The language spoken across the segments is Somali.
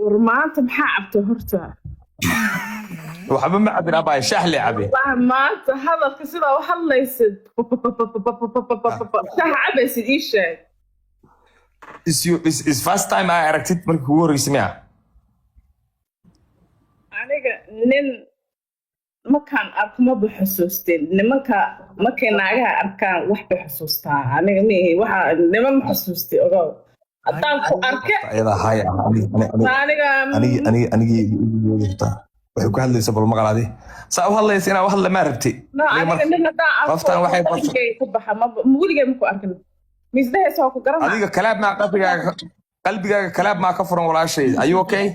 War maanta maxaa cabtay horta? Waxba ma cabin, abaayo, shaah le cabe. Wallahi maanta hadalka sidaa u hadlaysid, shaha cabaysid, ii sheeg. Is you is first time aa aragtid, markii kugu horreysay miya? Aniga nin markaan arko maba xusuustin. Nimanka markay naagaha arkaan wax bay xusuustaa. Aniga miihi waxa niman ma xusuusti, ogow. Haddaan ku arke Ayadaa haya aniga. Anigi waxay ku hadlaysa, bal maqal adi saa u hadlaysa inaa u hadla maa rabti. No, aniga nin haddaan arko Qoftan waxay qalbigay ku baxa. Maba weligay ma ku arkin, misdahaysa waa ku garanaa. Adiga kalaab maa qalbigaaga kalaab maa ka furan, walaashay? Are you okay?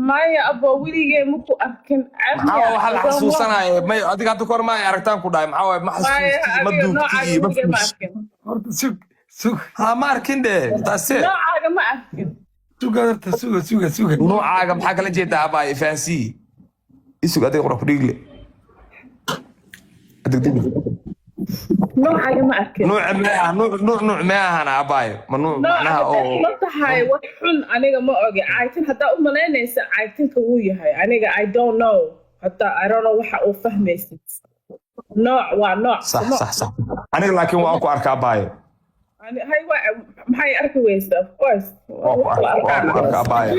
Maya abo, weligay ma ku arkin. Maxaa waxa la xasuusanaya? May, adiga hadda kahor ma ay aragtaan ku dhahay. Maxaa waaye, ma xasuusti, ma duugti iyo ma weligay ma fuush. arkin. Horta sug, sug. Ha, ma arkin dhe, taase. Noocaaga ma arkin. Suga horta, suga, suga, suga. Nuucaaga maxaa kala jeedaa, abaa? Ifaansii isug, adiga qura ku dhiigle. Degdeg. Noocaaga ma arkin. Nuuc mee ah? Nuuc, nuuc, nuuc mee ahana, abaayo? Ma nuuc macnaha oo Ma tahay wax xun, aniga ma ogi. Caytin haddaa u malaynaysa, caytinka wuu yahay. Aniga I don't know, hadda I don't know waxa uu fahmaysid. Nooc waa nooc. Sax, aniga laakiin waan ku arkaa, abaayo. Hay, maxay arki weysa? Of course. Waan ku arkaa, abaayo.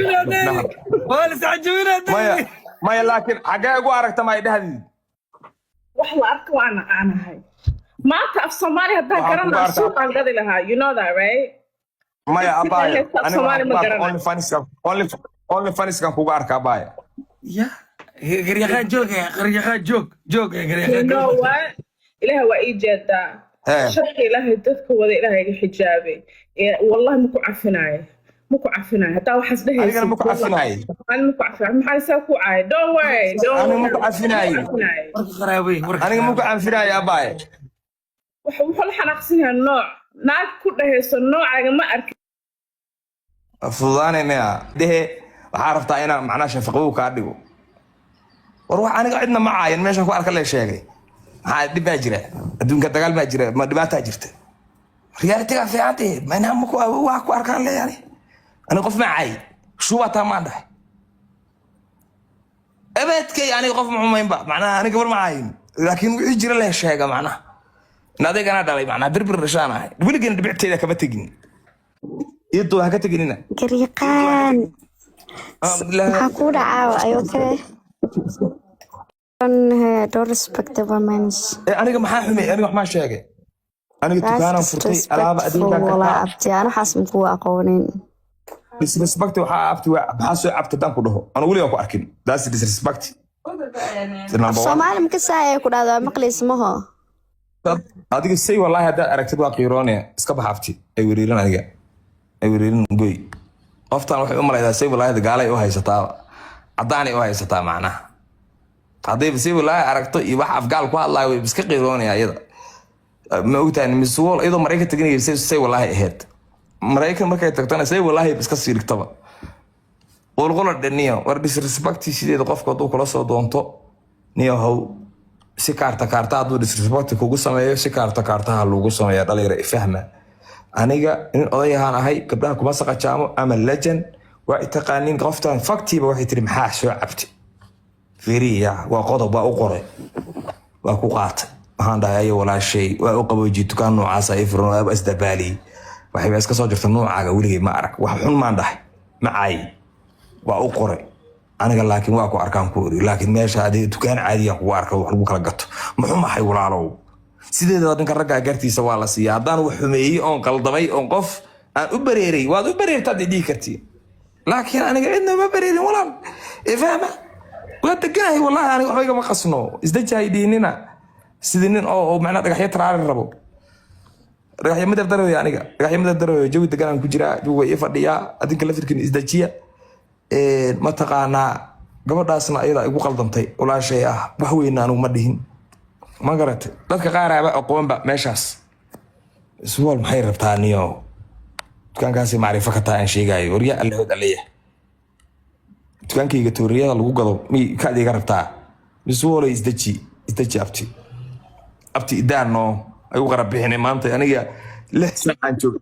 Waa la iscajabinaa. Maya, maya, laakiin xaggee ugu aragta ma idhahdid? Wax la arka waana aanahay. Maanta af Soomaali haddaan Waxaan garan kugu lahaa arkaa- suuqaan gadi lahaa. You know that, right? Maya, abaayo. Af Aniga Soomaali waxaan ma kugu arkaa garanayo. only fanskan, only fanskan kugu arkaa, abaayo. Ya garyaqaan joog, eh, garyaqaan joog, joog, eh, You garyaqaan know joog. what? Ilaahay waa ii jeedaa. Sharka Ilaahay dadka wada Ilaahay iga xijaabay. Wallahi ma ku cafinaayo, ma ku cafinaayo haddaa waxaas dhehaysid. Anigana ma ku cafinaayo. Ani ma ku cafinaayo. Maxaa saa ku caay? Don't worry, don't Aniga ma worry. ku cafinaayo. Ma ku cafinaayo. Warka qaraabey, warka. Aniga ma ku cafinaayo, abaayo. Wuxuu la xanaaqsan yahay nooc naag ku dhehayso noocaaga ma arkin. Fududaanay maya dhehe? Waxaa rabtaa inaan macnaha shafaqabow kaa dhigo. War wax aniga cidna ma caayan, meeshan ku arka lee sheegay. Maxaa dhib baa jira adduunka? Dagaal baa jira? Ma dhibaataa jirta? Reality-gaa fiicantahe manaa ma ku waa ku arkaan leeyahay. Aniga qof ma caay, shubataa maan dhahay abaadkay. Aniga qof ma xumaynba, macnaha aniga gabar ma caayin, laakiin wixii jira lee sheega. Macnaha in adeegana dhalay, macnaha birbir dhashaan ahay, weligana dhibicteeda kama tegin, iyadoo ha ka teginina. Garyaqaan, maxaa kuu dhacaa? Are you okay? Don't respect the women. Aniga maxaa xumay? Aniga wax maa sheegay? Aniga dukaanaan furtay, alaaba adeegaan walaa ka abti, aan waxaas makuu aqoonin. Disrespect waxaa, abti, maxaa soo cabta haddaan ku dhaho anu weligaa ku arkin, that's disrespect. Number one. Soomaali maka saaya ku dhahdo, maqlaysa maho. Adiga say, wallahi haddaad aragtid waa qiiroonaya. Iska bax, abti, ay wereerin, aniga ay wereerin goy. Qoftan waxay u malaydaa say wallahi gaalay u haysataa, caddaanay u haysataa. Macnaha haddayba say wallahi aragto iyo wax afgaal ku hadlaayo, way iska qiiroonaya iyada. Ma ogtahay Miss World iyadoo Maraykan teganaya say wallahi ahayd? Maraykan markay tagtana say wallahi iska sii dhigtaba qulqula dhaniyo. War disrespect sideeda qofka hadduu kula soo doonto, niyo how si kaarta kaarta hadduu disrespect kugu sameeyo, si kaarta kaartaha lagu sameeya. Dhalinyaro, ifahma, aniga nin odayahaan ahay, gabdhaha kuma saqajaamo ama legend waa i taqaanin. Qoftan faktiiba waxay tiri, "Maxaa soo cabtay?" Fiiriya, waa qodob, waa u qoray, waa ku qaatay. Waxaan dhahay, ayo walaashay, waa u qaboojiyey, dukaan noocaasa i furan, waaba isdabaaliyey. Waxayba iska soo jirta, "Noocaaga weligay ma arag." Wax xun maan dhahay, ma caayi, waa u qoray aniga, laakiin waa ku arkaan ku ori. Laakiin meesha adiga dukaan caadiya kugu arka, wax lagu kala gato. Muxuu maxay, walaalow? Sideedaba ninka raggaa gartiisa waa la siiya. Haddaan wax xumeeyey oon qaldamay oon qof aan u bareeray, waad u bareertaad i dhihi kartiin, laakiin aniga cidna ma bareerin, walaal, ifahma. Waa deganahay wallahi, aniga waxba igama qasno. Isdajahay dhihinina sidii nin oo macnaa dhagaxyo taraari rabo. Dhagaxyo ma dardarayo, aniga dhagaxyo ma dardarayo. Jawi deganaan ku jiraa, jawi waa ii fadhiyaa. Adinka laftirkiina isdajiya. Mataqaanaa, gabadhaasna ayadaa igu qaldantay, walaashay ah. Wax weyna anigu ma dhihin, ma garatay? Dadka qaaraaba aqoonba meeshaas iswool maxay rabtaa niyo? Dukaankaasi macrifo ka tahay aan sheegaayo. Warya allahood alleeya, dukaankayga tooriyada lagu gado mi kaad iga rabtaa? Miswoolay, isdeji, isdeji, abti, abti, idaano ay u qarab bixinay maanta. Aniga 6 saacaan joog,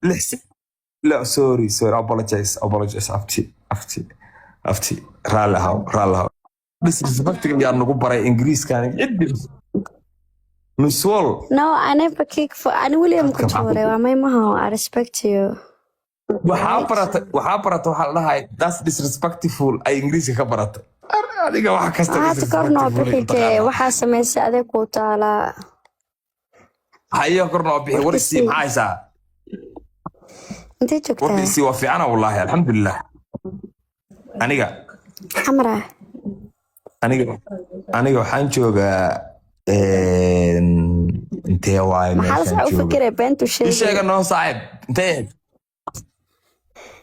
6 saac. La, sorry, sorry, apologize, apologize, abti, abti. Abti, raalli ahaw, raalli ahaw. Disrespectiga yaa nagu baray Ingiriiskan ciddi Miss Wall. No, I never kick for ani William ku Dadka maxaa ku tuuray waa may maha. I respect you. Waxaa Right? baratay, waxaa baratay, waxaa la dhahay that's disrespectful ay Ingiriiska ka baratay. Adiga wax kasta Hadda kor noo disrespectful ay bixi u dee taqaanaa. Waxaa samaysay adeeg kuu taalaa. Hayo, kor noo bixi. Warka Warkisii sii. maxaa haysaa? Intee joogtaa? Warkiisii waa fiicana wallaahi, alxamdulilah. Aniga Xamra. Aniga waxaan joogaa intee waaye Maxaa la meeshaan saa u jooga? fikiraya beentu Ii sheega sheegay. noo saaxiib, intee ahayd?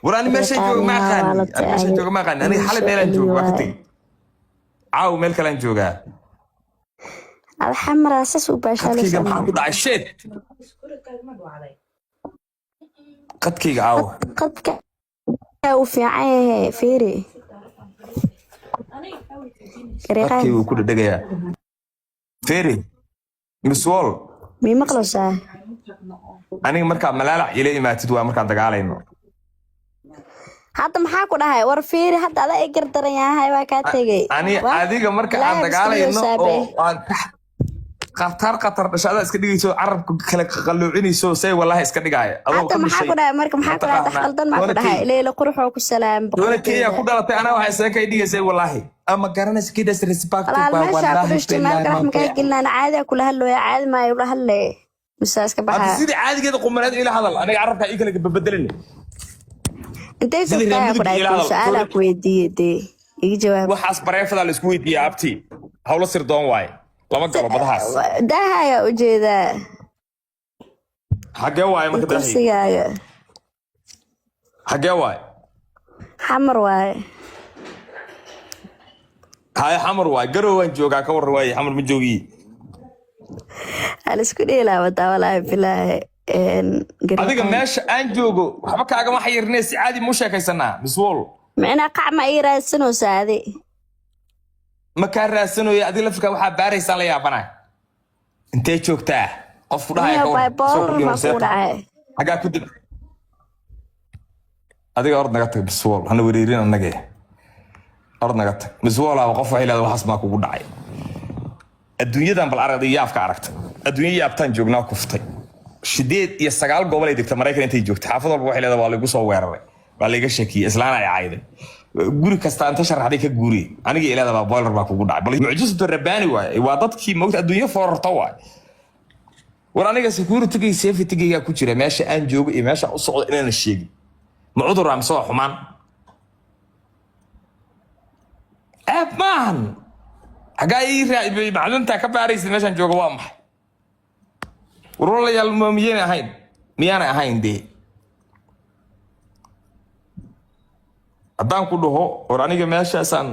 War ani meeshaan jooga ma Yaqaaniyaa waa la aqaani, ani meeshaan taagay. jooga ma aqaani. Aniga Inuu xalay soo meelaan celiyo jooga waa ka waaye. tegey, caaw meel kalean joogaa. Alxamra saas u Qadkayga baashaalaysaa. maxaa ku dhacay? Sheed, qadkayga caawa. Qadka uu fiican yahay, fiiri. Qadkayga Gariiqaan. wuu ku dhedhegayaa. Feri, Miss Wall. Mii maqlaysaa? Aniga markaa malaalac ila imaatid waa markaan dagaalayno. Hadda maxaa ku dhahay? War fiiri, hadda adaa i gardaran yahay, waa kaa tegey. Ani Wah, adiga marka aan ilaahay dagaalayno maskaxdooda oo aan khatar khatar dhashaada iska dhigayso, carabka kala qaloocinayso, say wallahi iska dhigaaya adoo Hadda ka maxaa dhashay ku dhahay marka? Maxaa ku dhahay? mataqaanaa Qaldan maa ku doona dhahay? Kenya. Leila quruxoo ku salaam Doona Kenya ku boqortooyda. dhalatay anaa waxay isaga kay dhigaysay wallaahi ama garanaysa kii disrespectful Walaal baa meeshaa ku wallaahi dhashtay meel billaahi kale wax maanta. makaa gelinaan. Caadi kula hadlooya, caadi maayo ula hadle mise iska Hadda baxaa. sidii caadigeeda qumaneed ila hadal, aniga carabka ii kala bebedelin. Intay Sidii joogtaa reer ku dhahay? Mudug ila Kuu hadal. su-aalaa ku weydiiyey dee, iga jawaab. Waxaas bareefadaa la isku weydiiyaa abti, hawlo sirdoon waaye, lama galo badahaas. Daahayaa ujeedaa. Xagee waaye iyo marka daahi? Kursigaaga. Xagee waaye? Xamar waaye. Haye, Xamar waaye, Garow waan joogaa, ka warran waaye, Xamar ma joogiyi. Hal isku dheelaa wadaa walaahi bilaahi. Adiga Gariiqaan. meesha aan joogo waxba kaagama xayirnee, si caadi mu sheekaysanaa, Miss Wall. Micnaa qac ma ii raadsanaysaa adi? Ma kaa raadsanayo, adiga lafirkaa waxaa baaraysaa la yaabanaa. Intee joogtaa qofku dhahaya Miya ka warran soo bipolar kordhiyo ma kuu horseeta dhacay? Xaggaa ku dib adiga, ord naga tag Miss Wall, hana wareerin annage, ord naga tag Miss Wall. Aba qof waxay leedahay waxaas maa kugu dhacay adduunyadan? Bal aragday yaabka aragtay, adduunya yaabtaan joognaa kuftay. 89 gobol ay degta Maraykan intay joogtay, xaafad walba waxay leedahay waa laygu soo weeraray, waa layga shakiyey, islaana ay cayday, guri kasta inta sharaxday ka guuriyey. Aniga ilaada baa boiler baa kugu dhacay, bal mucjisatu rabbaani waaye, waa dadkii mogta adduunyo foorarta waaye. War aniga security-gay safety-gaygaa ku jira meesha aan joogo iyo meesha u socdo inaanan sheegin ma cudur mise waa xumaan? Ceeb maahan. Xaggaa ii macduntaa ka baaraysid meeshaan joogo waa maxay? War walaalayaal, ma miyaanay ahayn, miyaanay ahayn dee? Haddaan ku dhaho war aniga meeshaasaan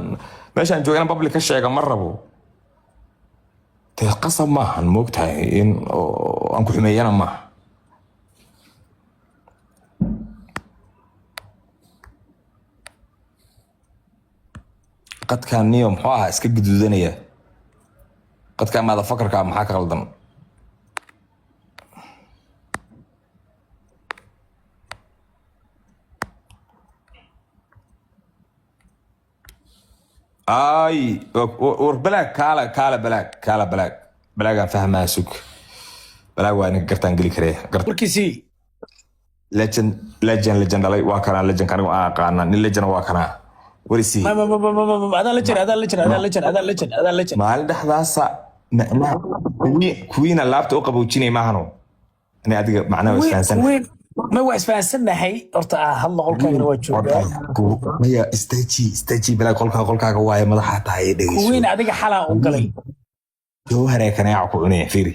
meeshaan jooga inaan public ka sheega ma rabo, dee qasab maahan moogtahay in oo aan ku xumeeyana maaha. Qadkaan niyo muxuu ahaa iska guduudanaya? Qadkaan maada fakarkaa maxaa ka qaldan? Ay war balaag, kaala kaala balaag, kaala balaag, balaagaan fahmaa, sug, balaag waa ninka gartaan geli karee Warkiisii. Legend, legend, legend dhalay waa kanaa. Legendka anigu aan aqaana nin legend waa kanaa warisi. Ma ma ma ma ma ma adaa la jira, adaa la jira, adaa la jira, adaa la jira, adaa la jira. Maalin dhexdaasa macnaha kuwiina laabta u qaboojinay maahano ani adiga macnaha waa isfahansanahay. Kuwiin ma waa isfahansannahay horta, ah hadla, qolkaagana waa joogaa. Maya, istaji, istaji balaag, qolkaa qolkaaga waaye, madaxaa tahay, dhegeyso. Kuwiin adiga xalaa u galay. Jawharee kaneeca ku cunaya, fiiri,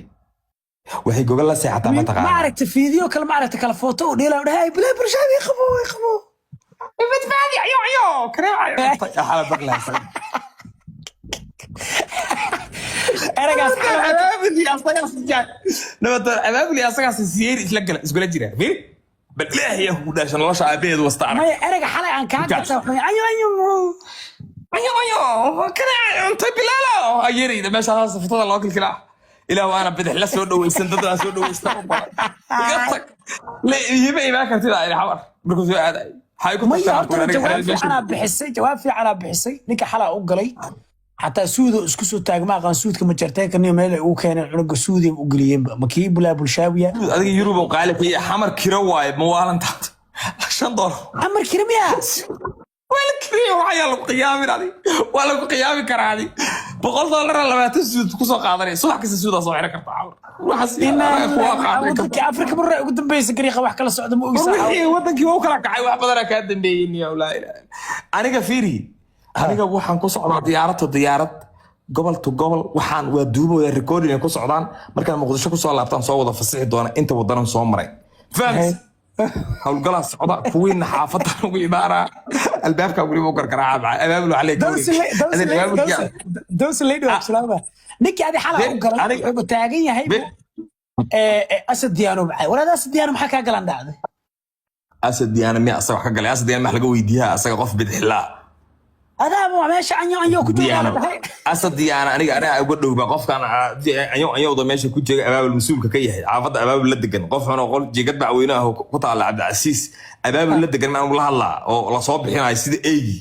waxay gogol la seexataa. Ma mataqaana aragta fiideo kale, ma aragta kala footo u dheelaa, dhahay bilaa bulshadii qabo way qabo. Badbaadi, ayo ayo, kaneeca cuntay xala baqlaysa. Eragaas. Nabadoon abaabuli asagaas siyeeri isla gala iskula jira, fiiri bal, ilaahay yaa kugu dhaasha nolosha aabaheed wasta arag. Maya, erega xalay aan kaa gata wuxuu yahay, ayo ayo. Ayo ayo, kaneeca cuntay bilaalo ayerayda meeshaas futada loo kilkilaa, ilaah waana bidix la soo dhawaysan, dad aan soo dhawaysan iga tag, la iima imaan kartid ay xabar markuu soo aaday. Maxay ku Maya tartaan horta kuwan aniga jawaab xalaal meesha fiicanaa bixisay, jawaab fiicanaa bixisay. Ninka xalaa u galay xataa suudo isku soo taagma aqaan, suudka ma jarteenka niyo meel ay ugu keeneen cunuga suudiya u geliyeenba ma kii bulaa bulshaawiya. Adiga Yurub oo qaali ka yahay, xamar kiro waaye, ma waalantaad? $5. Amar kirmiya. Waa la kiriya, waxayaa lagu qiyaamin adi, waa lagu qiyaami karaa adi. $100 20 suud kusoo qaadanaya, subax kasta suudaa soo xiran kartaa xamar. Waxaas anaga kuwa qaadan karta. Wadankii Afrika marra ugu dambeysa gariiqa wax kala socda ma War ogisa. Wixii wadankii waa u kala kacay, wax badanaa kaa dambeeyey niyo. Laa ilaaha aniga fiiri, aniga waxaan ku socdaa diyaarad to diyaarad, gobol to gobol. Waxaan waa duubaya, recording ay ku socdaan. Markaan Muqdisho kusoo laabtaan soo wada fasixi doona inta wadanan soo maray, fahamsi howlgalaa socda. Kuwiina xaafadan ugu imaanaa, albaabkaa weliba u gargaraaca, maca abaabul waxaa leeyahay. Dowsi lady waa salaama. Ninkii adi xalaa u galay wuxuu taagan yahay Asad Diyaano macay walaad. Asad Diyaano maxaa kaa galan dhacday? Asad Diyaana miya asaga wax ka galay? Asad Diyaana max laga weydiiyaa? Asaga qof bidixlaa. Adaaba waa meesha anyo anyo ku joogaa Diyaano la dhahay. Asad Diyaana aniga uga dhowba qofkan anyo anyowda meesha ku jooga, abaabul mas-uulka ka yahay xaafadda, abaabul la degan, qof xun oo qol jigad bacweyne ah oo ku taala Cabdicasiis abaabul la degan maan la hadlaa oo lasoo bixinayo sida eygi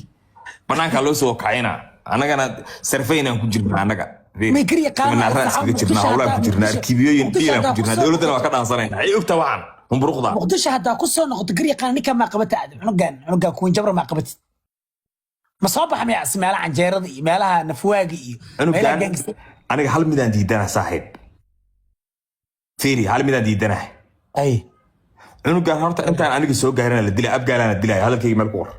banaanka loo soo kacina. Annagana sarfaynaan ku jirnaa annaga. May kari yaqaanaa, Seminaaraan iskaga jirnaa, howlaan ku jirnaa, arkiibiyooyin Muqdisho dhiilaan ku haddaa jirnaa, kusoo dowladdana waa ka dhaansanayna. Ay ogta waxaan humburuqda. Muqdisho haddaa ku soo noqoto garyaqaan, ninka maa qabata aad cunugan cunugan kuwan jabra maa qabatid, ma soo baxa miyaas meelaha canjeerada iyo meelaha nafwaaga iyo meelaha Cunugan gangsta? Aniga hal midaan diidana, saaxiib, fiiri, hal midaan diidana. Ay. Cunugan horta intaan aniga soo gaarina la dilay, abgaalaana dilaya. Hadalkayga meel ku qor,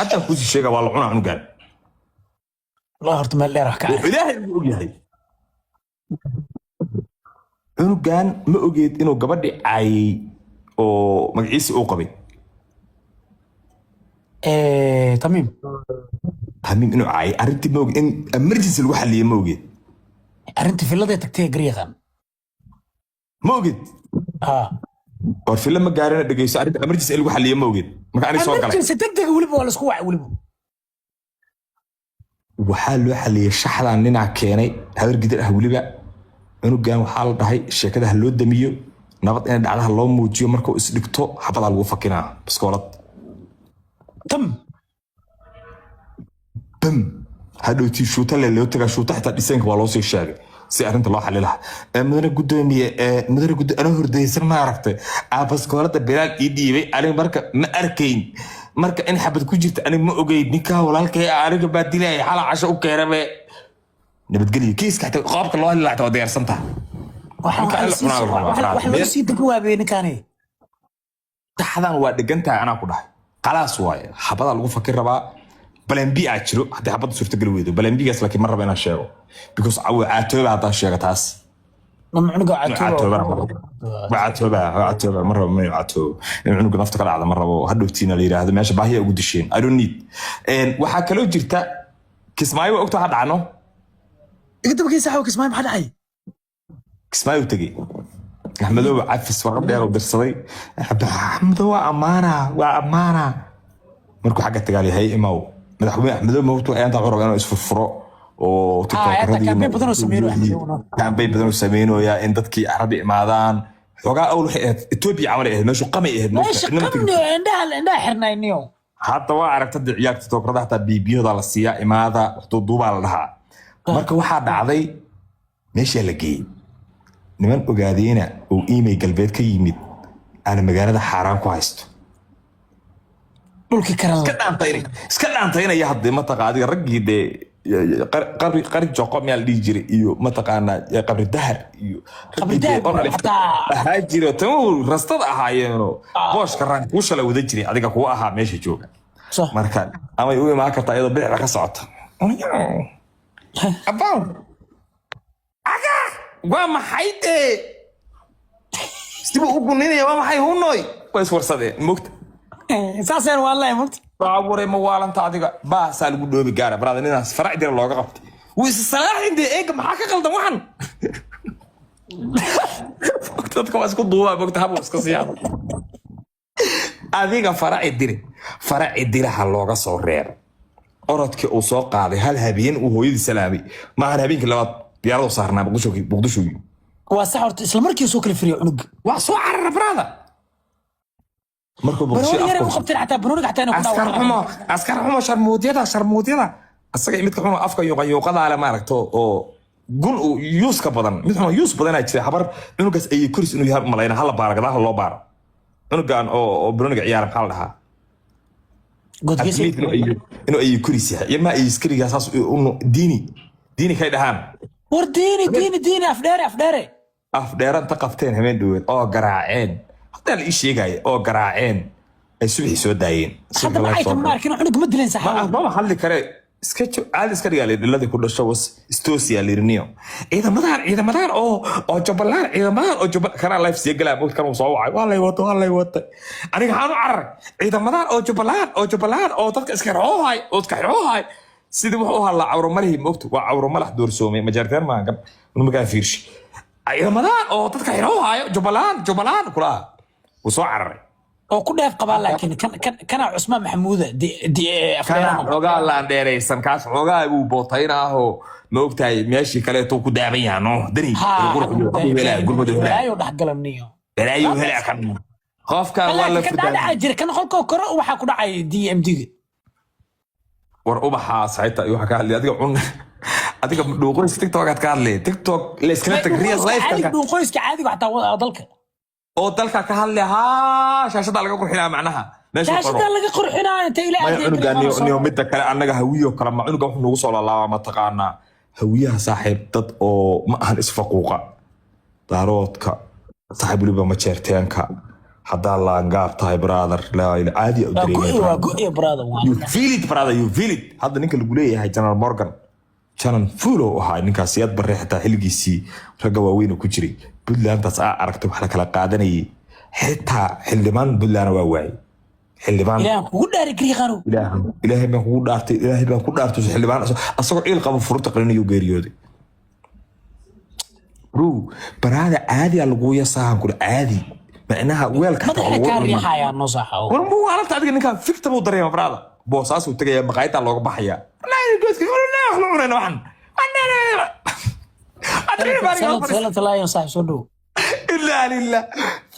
haddaan kuusii sheega, waa la cunaa cunugan. Wallahi horta meel dheer wax ka Wuxuu Ilaahay ugu ogyahay, cunugan ma ogeed inuu gabadhi caayay oo magaciisa uu qabay? Tamiim. Tamiim inuu caayay arrintii ma ogeed in emergency lagu xaliyey? Ma ogeed? Arrinta filladay tagtay garyaqaan. Ma ogeed? Ah. War filla ma gaarina, dhegeyso, arrinta emergency in lagu xaliyey ma ogeed marka aniga soo galay? Emergency degdeg weliba waa laisku wacay weliba. Waxaa loo xaliyey shaxdan ninaa keenay habar gidir ah weliba. Cunugan waxaa la dhahay sheekada ha loo damiyo, nabad inay dhacdaha loo muujiyo. Markuu isdhigto xabadaa lagu fakinaa baskoolad. Tam. Bam, hadhowtii shuuta le loo tagaa, shuuta xitaa dhisaynka waa loo sii sheegay si arrinta loo xali lahaa. Mudane gudoomiye, mudane gudo, anoo hordaysan ma aragtay aa baskoolada Bilaal ii dhiibay. Aniga marka ma arkayn marka in xabad ku jirta, aniga ma ogeyn. Ninkaa walaalkay ah aniga baa dilaya, xala casho u keenabe. Nabadgelyo, kiiska xitaa qaabka loo heli lahaa xitaa waa diyaarsan tahay. Waxaan Ninka wax alla cunaa la rabaa, wax lagu sii dego waabey ninkaani. Taxdan waa dhegan tahay, anaa ku dhahay khalaas waaye, xabadaa lagu fakir rabaa. Plan B aa jiro haddii xabadda suurtageli weydo. Plan B-gaas laakiin ma raba inaan sheego because caatooba haddaan sheego taas. Ma cunuga? Caatoobana ma rabo. Waa caatooba, waa caatooba, ma rabo inuu caatoobo, in cunuga nafta ka dhacda ma rabo. Hadhowtiina la yidhaahdo meesha baahiya ugu disheen. I don't need. Waxaa kaloo jirta Kismaayo, waa ogta waxa dhacno. Iga dabkiisa xaw Kismaayo maxaa dhacay? Kismaayo tegey Axmedow, cafis warqad dheer uu dirsaday. Axmedow waa ammaana, waa ammaana. Markuu xagga tagaal yahay imaw madaxweyne Axmedow mawtu ayaanta wuxuu rabaa inuu isfurfuro oo campaign badan oo sameynaya Axmedow. Campaign badan oo sameynaya in dadkii Arabi imaadaan. Xoogaa awl waxay ahayd Ethiopia camal ay ahayd meeshu, qamay ahayd meesha meesha, cidna ma tegin. Qamni indhaha indhaha xirnayniyo. Hadda waa aragta dee ciyaarta TikTokerada xataa biibiyooda la siiyaa, imaada wax duuduubaa la dhahaa. Marka waxaa dhacday meeshaa la geeyey niman ogaadeyna oo iimay galbeed ka yimid aana magaalada xaaraan ku haysto. Dhulkii karan. Iska dhaantaynay, iska dhaantaynaya. Hadde mataqa adiga raggii dee qabri qari joqo miyaa la dhihi jiray iyo mataqaanaa Qabri Dahar iyo Qabri Dahar, ahaa jiro tamo rastada ahaayeenoo booshka raankuusha la wada jiray adiga kuwa ahaa meesha jooga. Marka amay u imaan kartaa iyadoo bidixda ka socota. Abaaw aga waa maxay dee sibuu u guninaya? Waa maxay hunoy? Waa iswarsadeen mogta. Saaseen waa leeyahay mogta. Baaburay ma waalanta adiga? Baasaa lagu dhoobi gaara baraada ninaas farac dira looga qabtay. Wuu is salaaxin dee. Eega maxaa ka qaldan waxan? Dadka waa isku duubaa mogta, habu iska siiyaa adiga. Faraci dire, faraci diraha looga soo reebay orodkii uu soo qaaday. Hal habeen uu hooyadii salaamay maahan, habeenkii labaad diyaaradu saarnaa Muqdisho, Muqdisho. Waa sax horta, isla markii soo kala firiyo cunuga. Waa soo carara baraada. Markuu Muqdisho Banooni yaray afka u qabteen, xataa banooniga xataa inay ku askar dhaawacaan. Xumo, askar xumo, sharmuudyada, sharmuudyada, asaga iyo midka xumo afka yuuqa yuuqadaa le, maaragto, oo gun uu yuuska badan, mid xumo yuus badanaa jira. Habar cunugaas ayay koris inuu yahay malayna. Hala baara, gadaal ha loo baaro cunugan oo banooniga ciyaara. Maxaa la dhahaa? Godkiisa. Athlete inuu ayay koris yahay, ilmaha ayay iskarigaa saas diini diini kay dhahaan. War diini, diini, diini, afdheere, afdheere. Afdheeranta qabteen habeen dhaweed oo garaaceen, haddaa la ii sheegaya, oo garaaceen, ay subaxii soo daayeen. Hadda ma ay ma arkin cunug, ma dileen saxaabo. Mama hadli kare, iska caadi iska dhigaa. Dhiladii ku dhasho was istoosiyaa liirniyo. Ciidamadan, ciidamadan oo Jubbaland, ciidamadan oo Jubba kanaa life sii galaa moogta. Kan uu soo wacay, waa lay wata, waa lay watay. Aniga waxaan u cararay ciidamadan oo Jubbaland, oo Jubbaland, oo dadka iska xiroohay, oo iska xiroohay. Sidii wuxuu u hadlaa cawro malihii moogta, waa cawro malax doorsoomay. Majaarteen maahan kan nimankaa fiirshi. Ciidamadan oo dadka xiroohayo Jubbaland, Jubbaland kulaha, wuu soo cararay. Oo ku dheef qabaa, laakiin kan kan kana Cusmaan Maxamuuda di di Kana afdheeraha. Xoogaa laandheeraysan kaas, xoogaa buu bootaynaahoo, ma ogtahay, meeshii kaleeto ku daaban yaha no dani. Ha. Gurmadu helaa. Balaayo dhexgalaniyo. Balaayo helaa kan, qofkan waa la Laakiin kan furdaan. dhaadhaca jira, kan qolkoo kore waxaa ku dhacay DMD-ga. War ubaxaas xitaa iyo waxa ka hadlay adiga cun, adiga dhuuqoys TikTok aad ka hadlay, TikTok la iskala tag, real life. Caadiga, dhuuqoyska caadiga xataa dalka. Oo dalka ka hadlay, haa, shaashada laga qurxinaa macnaha meesha Shaashada laga qurxinaayo inta ilaa Maya, cunuga niyo midda kale annaga hawiyo kale ma cunuga wuxuu nagu soo laalaabaa, mataqaanaa, hawiyaha saaxiib dad oo ma ahan isfaquuqa. Daaroodka saaxiib, weliba majeerteenka, haddaa laangaab tahay brother, laa ilaa caadi u Waa dareemaya. go-i, waa go-i brother, waa You feel it, brother, you feel it. Hadda ninka lagu leeyahay General Morgan, Janan Fulo ahaa ninkaas. Siyaad Barre xitaa xilligiisii ragga waaweyn oo ku jiray Puntlandtaas aa aragtay wax la kala qaadanayay. Xitaa xildhibaan Puntland waa waayey xildhibaan. Ilaahan kugu dhaari, gariiqano. Ilaahay baan kugu dhaartay, Ilaahay baan ku dhaartay, xildhibaan asagoo ciil qaba furta qalinayuu geeriyooday. Bro, baraada caadi aa lagu yasahan kula caadi macnaha weelka xataa Madaxa lagu kaa cunaa. Riixayaa noo saaxawo. War muu alabta adiga, ninkaan fikta buu dareema brada. Boosaasuu tegaya, maqaayadaa looga baxaya. Wallaahi goodka, wallaahi wax la cunayna waxan. Salad lion, saaxib, soo dhow. Ilaa lillah,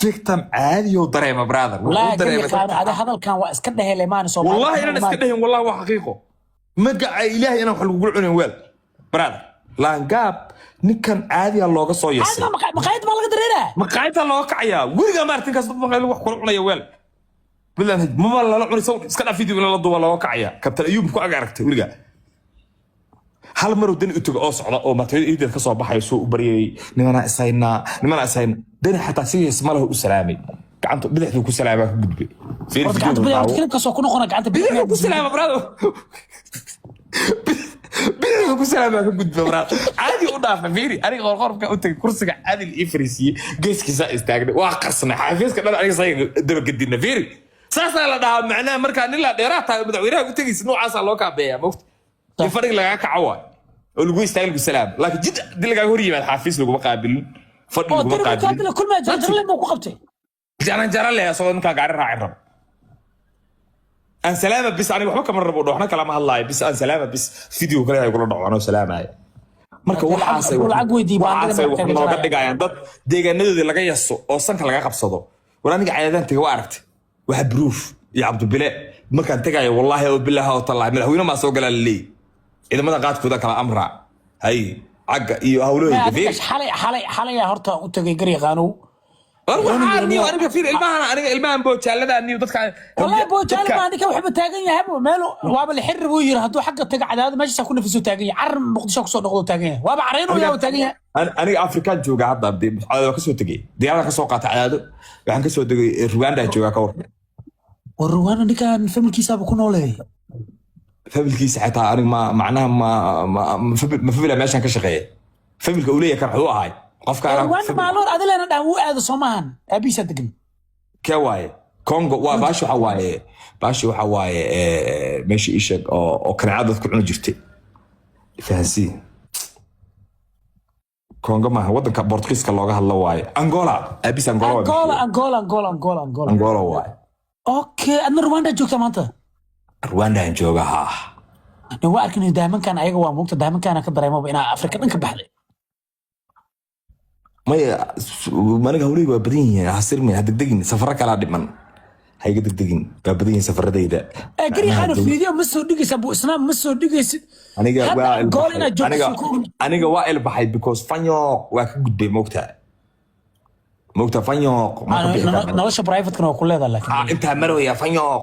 victim caadiyuu dareema brother. Wuxuu Wallaahi dareemay gariiqano, adi hadalkan waa iska dhehele maani Soomaali. Wallahi inaan iska dhehin, wallahi waa xaqiiqo. Magaca Ilaahay inaan wax lagugula cunayn weel brother. Laangaab ninkan caadiya looga soo yasay. Maqaayad baa laga dareeraa. Maqaayadda looga kacayaa. Weligaa maartin kaas dad maqaayad wax kula cunaya weel Puntland maba lala cunay saw iska dhaaf, video in lala duuba looga kacaya. Kabtan Ayuub ku ag aragtay weligaa hal maruu dani u tago oo socda oo matoyada iideed ka soo baxayo, soo u baryayay, nimanaa ishaynaa, nimanaa ishaynaa. Dani xataa sidiis malahu u salaamay, gacanta bidixduu ku salaamaa, ka gudbay. Fiir Horta gacanta video bidix, daawo. horta kilibkaas oo ku noqona gacanta bidix. Bidixduu ku salaama brother, bidixduu ku salaamaa, ka gudbay brother, caadi u dhaafa. Fiiri, aniga qorqorka u tagay, kursiga caadil ii fariisiiyey, geeskiisaa istaagnay, waa qarsnay xafiiska dhan, aniga saga dabagedina. Fiiri, saasaa la dhahaa macnaha markaa nin la dheeraad tahay madaxweynaha u tegaysa, noocaasaa loo kaabeeyaa mogta, in fadhiga lagaa kaco waay oo lagu istaagay, lagu salaamo. Laakiin jid hadii lagaaga hor yimaad, xafiis laguma qaabilin, fadhi Oo laguma dani qaabilin. Kaadila kulmaa jarjarle buu ku qabtay. Jaran jaran leh, asagoo ninkaa gaari raacin rabo, aan salaama bis, aniga waxba kama rabo, waxna kalama hadlaayo, bis aan salaama bis, video kale ay kula dhaco anoo salaamaya. Marka waxaasay Lacag weydii baan waxaasay wax markaa nooga jaraya. dhigayaan dad deegaanadoodii laga yaso oo sanka laga qabsado. War aniga caadadaan tega, waa aragtay waxa bruuf iyo Cabdibile markaan tegayo, wallaahi oo bilaahi oo tallaahi, madaxweyne maa soo galaa laleeyahy, ciidamada qaadkooda kala amraa hay cagga iyo hawlooyinka. Adiga Fiir. Xalay, xalay, xalay horta u tagay garyaqaanow. War waxaa niyo aniga, fiir, ilmahan, aniga ilmahan boojaalada niyo dadka. Wallahi boojaale dadka- ma ninka waxba taagan yahay meel, waaba la xirri buu yiri, hadduu xagga taga Cadaado meeshaas ku nafiso taagan yahay, carar Muqdisho kusoo noqdo taagan yahay, waaba caraynayaa uu taagan yahay. Aniga Afrikaan jooga hadda, Cadaado waa kasoo tegey, diyaarada kasoo qaatay Cadaado, waxaan kasoo degay Rwanda joogaa, ka war. War Rwanda ninkan familkiisaaba ku nooleey. Familkiisa xitaa aniga ma macnaha ma famila meeshaan ka shaqeeya, familka uu leeyahay kan wuxuu ahay qofka anaa Rwanda maaloor adileena dhahan wuu aado soomahan, aabihiisaa degan. Kee waaye? Congo waa baashi, waxa waaye baashi, waxa waaye meesha ii sheeg oo kaneecada dadku cuni jirtay, fahansii. Congo maaha, wadanka Bortugiiska looga hadlo waaye, Angola, aabiis Angola waa. Angola, Angola, Angola, Angola, Angola. Angola waaye. Okay, adna Rwanda joogta maanta? Rwandaan jooga, haa. Nin waa arkin daamankan ayaga waa muugta, daamankaana ka dareemaba inaa Afrika dhan ka baxday. Maya, aniga hawlahayga waa badan yihiin, hasirmi, ha degdegin, safaro kalaa dhiman. Ha iga degdegin, waa badan yihiin safaradayda. Ee gariixaana video ma soo dhigaysa, buu isnaam ma soo dhigaysid. Aniga Hadda waa gool ilbaxay. inaad joogto Aniga soo ku aniga waa ilbaxay because fanyooq waa ka gudbay, moogtaa, moogtaa, fanyooq ma ka bixi karno. Nolosha private-kana waa ku leedahay laakiin. Ah, intaa marwaya fanyooq.